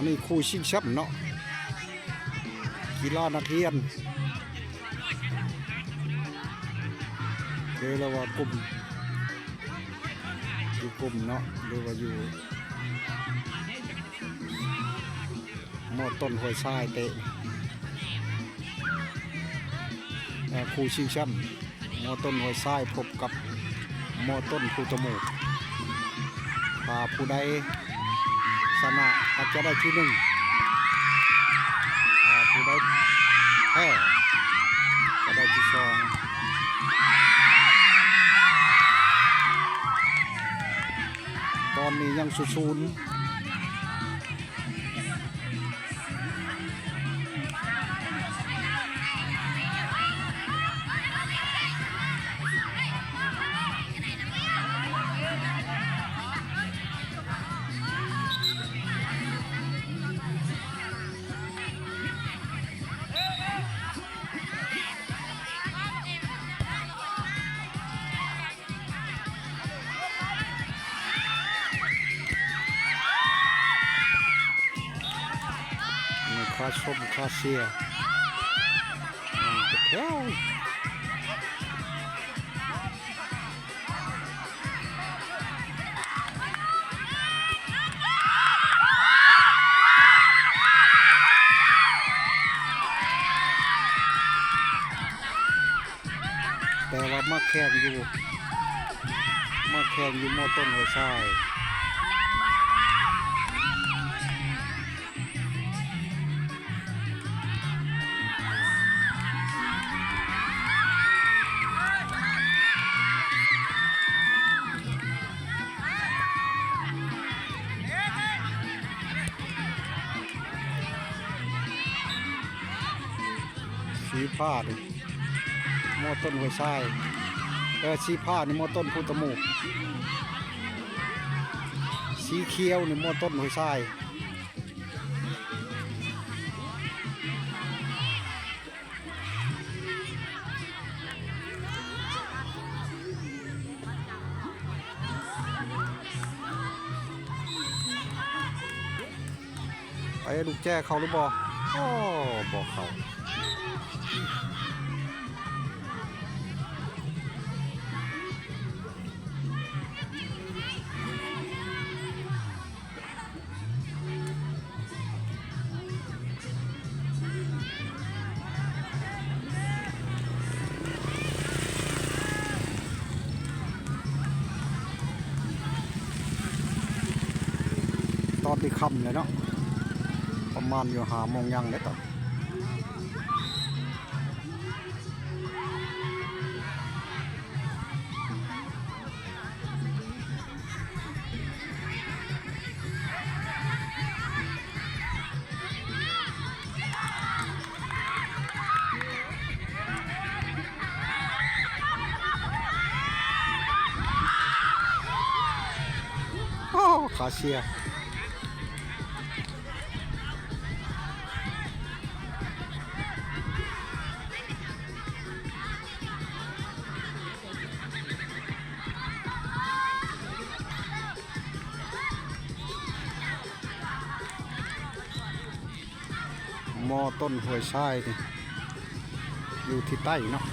ອັນນີ້ຄູ່ຊິງແຊ້ມເນາະ ກິລານັກຮຽນ ຫຼືວ່າກຸ່ມ ຢູ່ກຸ່ມເນາະ ຫຼືວ່າຢູ່ ມໍຕົ້ນຫ້ວຍຊາຍເຕະ ເອີ ຄູ່ຊິງແຊ້ມ ມໍຕົ້ນຫ້ວຍຊາຍພົບກັບມໍຕົ້ນພູຕະໝູກ ຖ້າຜູ້ໃດຊະນະກໍຈະໄດ້ທີໜຶ່ງ ຖ້າຜູ້ໃດແພ້ກໍໄດ້ທີສອງ ຕອນນີ້ຍັງສູນສູນ. ມີຄາຊົມຄາເຊຍ ແຕ່ວ່າມາແຂ່ງຢູ່ ມາແຂ່ງຢູ່ມໍຕົ້ນຫ້ວຍຊາຍ ສີຟ້ານີ້ ມໍຕົ້ນຫ້ວຍຊາຍ ເອີ ສີຟ້ານີ້ມໍຕົ້ນພູຕະໝູກ ສີຂຽວນີ້ມໍຕົ້ນຫ້ວຍຊາຍ. ໄປລູກແຈເຂົ້າຫຼືບໍ່? ໂອ້ ບໍ່ເຂົ້າ. ຕອນນີ້ຄ່ຳແລ້ວເນາະ ປະມານຢູ່ຫ້າໂມງຍັງເດ້ຕອນ. ໂອ້ ຂາເສຍ. ມໍຕົ້ນຫ້ວຍຊາຍນີ້ ຢູ່ທິດໃຕ້ເນາະ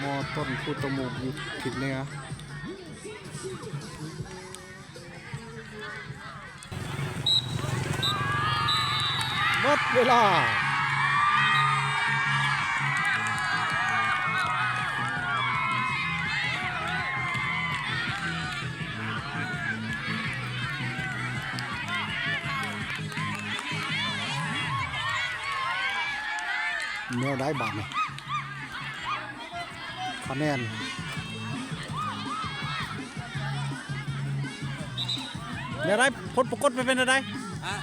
ມໍຕົ້ນພູຕະໝູກຢູ່ທິດເໜືອ. ໝົດເວລາ. ແນວໃດບາດນີ້? ຄະແນນ ແນວໃດ? ຜົນປາກົດໄປເປັນແນວໃດ? ຮະ?